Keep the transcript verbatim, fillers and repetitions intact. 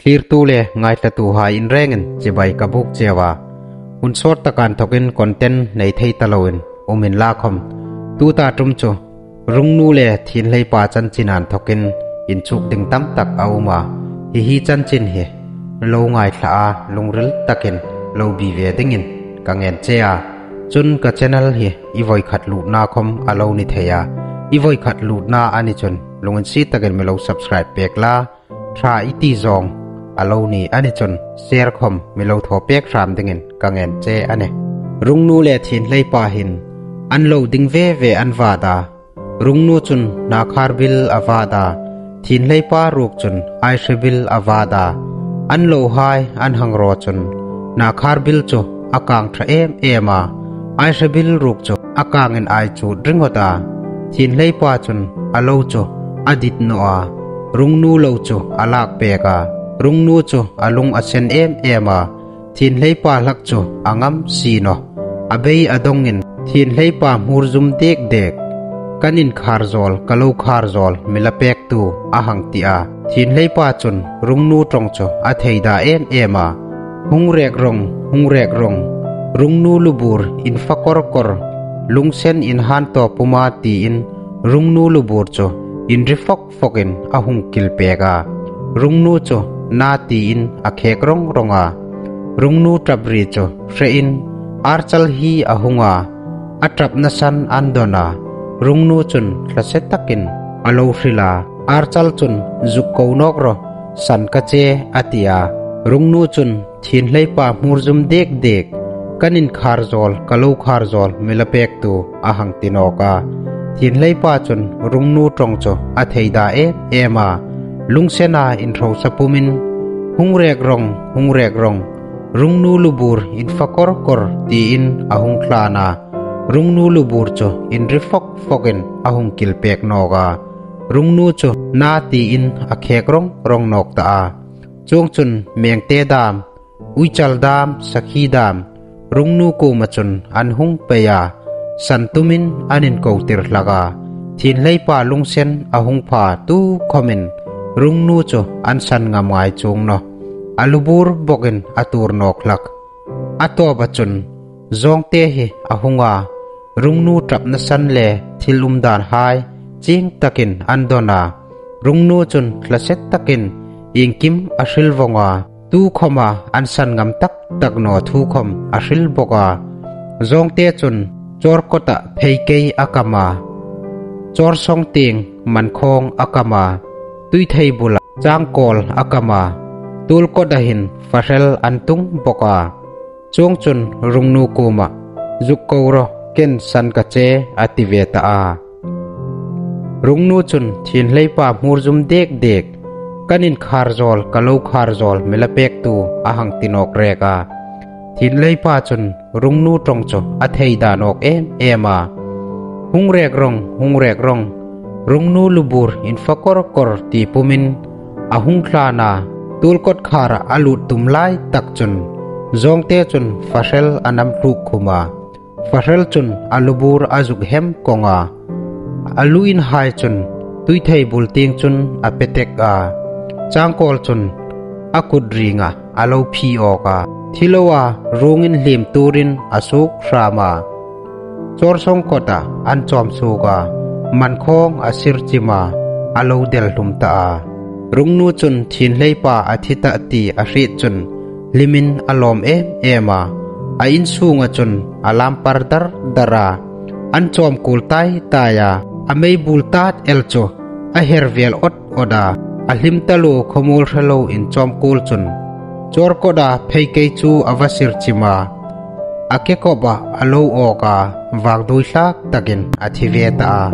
Thlirtu le ngaithlatuhai in rengin chibai ka buk cheu a. Hun sawt taka inthokin content nei thei ta loin um inla khawm, tuta ṭum chu Rungnu le Thienhleipa chanchina inthokin inchuk ding tam tak a um a. Hi hi chanchin hi lo ngaithla a, lungril takin lo bi ve dingin ka ngen che a. Chun ka channel hi i voi khat lutna khawm a lo ni thei a. I voi khat lutna a ni chun lunginsiet takin mi lo subscribe pek la, ṭha i ti zawng a lo ni a ni chun share khawm mi lo thaw pek hram dingin ka ngen che a nih. Rungnu le Thienhleipa hin an lo ding ve ve an va ta. Rungnu chun hnakhar bil a va ta, Thienhleipa ruok chun aihre bil a va ta. An lohai an hang raw chun hnakhar bil chu a kang ṭha em em a, aihre bil ruok chu a kangin ai chu ringawt a. Thienhleipa chun a lo chu a dit naw a, Rungnu lo chu a lak pek a. Rungnu chu a lung a sen em em a, Thienhleipa hlak chu a ngam si naw. A bei a dongin Thienhleipa hmur zum dek dek, "Kan inkhar zawl, ka lo khar zawl, mi la pektu," a hang ti a. Thienhleipa chun Rungnu ṭawng chu a thei da em em a. "Hung rek rawng, hung rek rawng, Rungnu lubur infa kawr kawr, lungsen inhan tawp um a," tiin Rungnu lubur chu inri fawk fawkin a hung kil pek a. Rungnu chu na tiin a khek rawng rawng a. Rungnu ṭap ri chu hrein archal hi a hung a, a ṭapna san an dawn a. Rungnu chun hlase takin a lo hril a. Archal chun, "Zuk ko nawk rawh, san ka che," a ti a. Rungnu chun, "Thienhleipa hmur zum dek dek, kan inkhar zawl, ka lo khar zawl, mi la pektu," a hang ti nawk a. Thienhleipa chun Rungnu ṭawng chu a thei da em em a. Lungsena inhrosa pumin, "Hung rek rawng, hung rek rawng, Rungnu lubur infa kawr kawr," tiin a hung thlan a. Rungnu lubur chu inri fawk fawkin a hung kil pek nawk a. Rungnu chu na tiin a khek rawng rawng nawk ta a. Chuongchun mengte dam, uichal dam, sakhi dam, Rungnu kuoma chun an hung pei a, san tumin an inko tir hlak a. Thienhleipa lungsen a hung pha tu khawmin Rungnu chu an san ngam ngai chuong naw. A lubur bawkin a tuor nawk hlak. A tawpa chun zawngte hi a hung a, Rungnu ṭapna san le thil umdanhai chieng takin an dawn a. Rungnu chun hlase takin iengkim a hril vawng a, tu khawma an san ngam tak tak naw thu khawm a hril bawk a. Zawngte chun Chawrkawta pheikei a kam a, Chawrsawng tieng mankhawng a kam a, Tuithei bula changkawl a kam a, Tuolkawta hin fahrel an tung bawk a. Chuongchun Rungnu kuoma, "Zuk ko rawh, ken san ka che," a ti ve ta a. Rungnu chun Thienhleipa hmur zum dek dek, "Kan inkhar zawl, ka lo khar zawl, mi la pektu," a hang ti nawk rek a. Thienhleipa chun Rungnu ṭawng chu a thei da nawk em em a. "Hung rek rawng, hung rek rawng, Rungnu lubur infa kawr kawr," ti pumin a hung thlan a. Tuolkawt khara a lut tum lai tak chun zawngte chun fahrel an am hluk khum a. Fahrel chun a lubur a zuk hem kawng a. A lu inhai chun Tuithei bul tieng chun a pe tek a. Changkawl chun a kut ringa a lo phi awk a. Thi loa ruongin hliem tuorin a suok hram a. Chawrsawng kawta an chawm suok a, mankhawng a sir chim a, a lo del hlum ta a. Rungnu chun Thienhleipa a thi ta ti a hriet chun hlimin a lawm em em a. A insunga chun a lam par dar dar a, an chawm kuol tai tai a, a mei bul tat el chu a her vel awt awt a. A hlim taluo khawmuol hre lo inchawm kuol chun Chawrkawta pheikei chu a va sir chim a, a kekawpa a lo awk a, vak dui hlak takin a thi ve ta a.